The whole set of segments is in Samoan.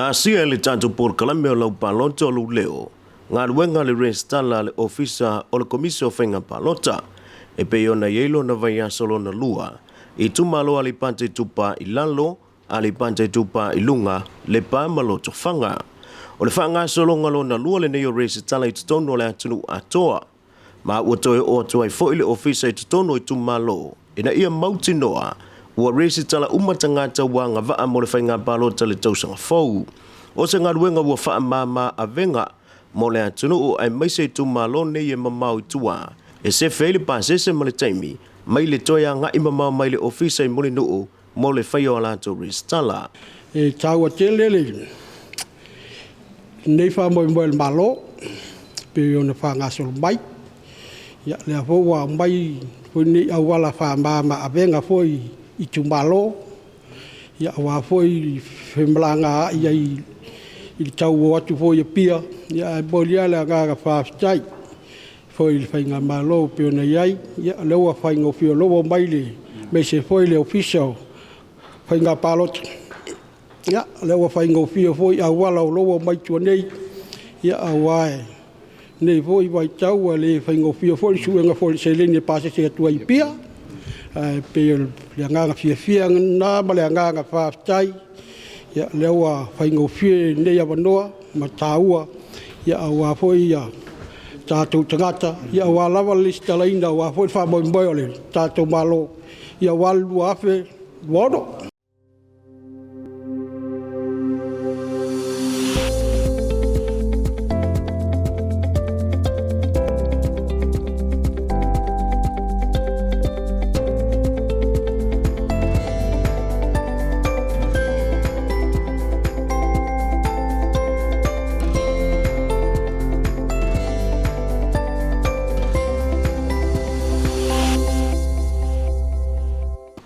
Asia e le tatou polokalame o lau palota o lou leo, galuega le resitala a le Ofisa o le Komisi o Faiga Palota, e pei ona i ai lona vaiaso lona lua, i itumalo Aleipata Itupa i Lalo, Aleipata Itupa i Luga, Lepa ma Lotofaga. O le faagasologa lona lua lenei o resitala i totonu o le atunuu atoa, ma ua toe oo atu ai foi le ofisa i totonu o itumalo ina ia mautinoa ua resitala uma tagata ua agavaa mo le faiga palota i le tausaga fou. O se galuega ua faamama avega mo le atunuu aemaise itumalo nei e mamao i tua, e sefe ai le pasese ma le taimi mai le toe agai mamao mai le ofisa i Mulinuu mo le faia o a latou resitala. E taua tele lenei faamoemoe o le Malo pei ona faagasolo mai. Ia, lea foi ua aumai foi nei auala faamama-avega foi i itumalo, ia aua foi femalagaai ai i le tau o atu foi i Apia. Ae momoli lava le agaga faafetai foi i le faigamalo pei ona i ai, o lea ua faigofie, o lea ua omai aemaise foi le Ofisa o Faiga Palota, ia o lea ua faigofie foi auala o lea ua omai i tua nei, aua o lenei foi vaitau ua le faigofie foi le suega foi o le seleni e pasese atu ai i Apia. Ae pei o le agaga fiafia lena ma le agaga faafetai, o lea ua faigofie lenei avanoa ma taua aua foi tatou tagata, aua lava le resitalaina aua foi le faamoemoe o le tatou Malo aua le 2026.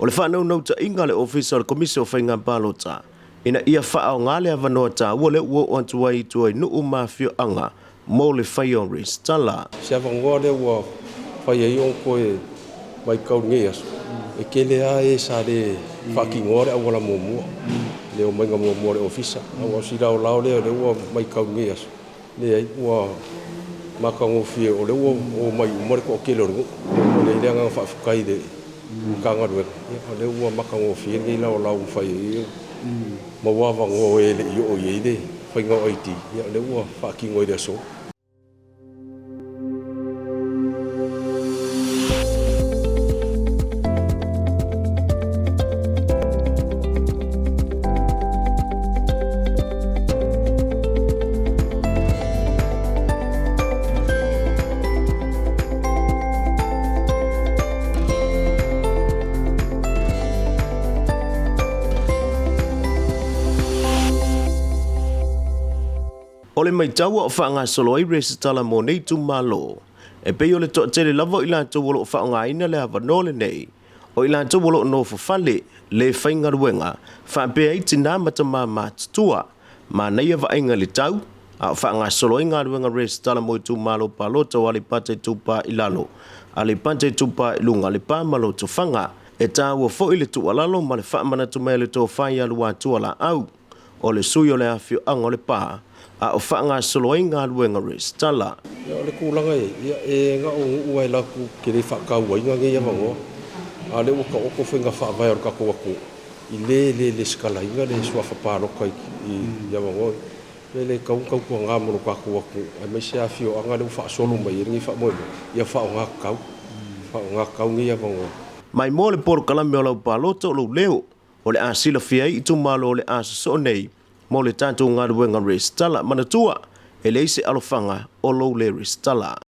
O le faanaunautaiga a le Ofisa o le Komisi o Faiga Palota ina ia faaaoga le avanoa taua lea ua oo atu ai i tua i nuu ma afioaga mo le faia o resitala. Se avanoa lea ua fai ai ona toe vaitau i lenei aso, e tele lava e sa le faatinoa le auala muamua, le omaiga muamua o le ofisa. Aua o si laolao lea o lea ua matau i lenei aso, leai ua matagofie o lea ua omai uma le toatele o le nuu. E momoli ai le agaga faafetai i le Matagaluega, o lea ua matagofie lenei laolao ua mafai ai ona maua avanoa o e le i oo i ai le faiga o ID, ia o lea ua faatino i le aso. O le maitau a o faagasolo ai resitala mo nei itumalo, e pei o le toatele lava o i latou o lo o faaaogaina le avanoa lenei, o i latou o lo o nofo fale, le faigaluega, faapea ai tinā ma tamā matutua. Manaia vaaiga i le tau, a o faagasolo ai galuega resitala mo itumalo palota o Aleipata Itupa i Lalo, Aleipata Itupa i Luga, Lepa ma Lotofaga. E taua foi le tuualalo ma le faamanatu mai a le Tofa ia Luatua Laau, o le sui o le afioaga o Lepa, a o faagasolo ai galuega resitala. Ia, o le tulaga e i ai, e na o nuu lava e latou te le faatauaina nei avanoa, a o lea ua taoto faiga faavae a le tatou atunuu i le le lesitalaina le suafa palota i avanoa nei. E le tatau ona tautuana mo le tatou atunuu aemaise afioaga lea ua faasolo mai ai lenei faamoemoe, ia faaaoga tatau, faaaoga tatau nei avanoa. Maimoa le polokalame o lau palota o lou leo o le a silafia ai itumalo o le a sosoo nei mo le tatou galuega resitala. Manatua, e leai se alofaga o lou le resitala.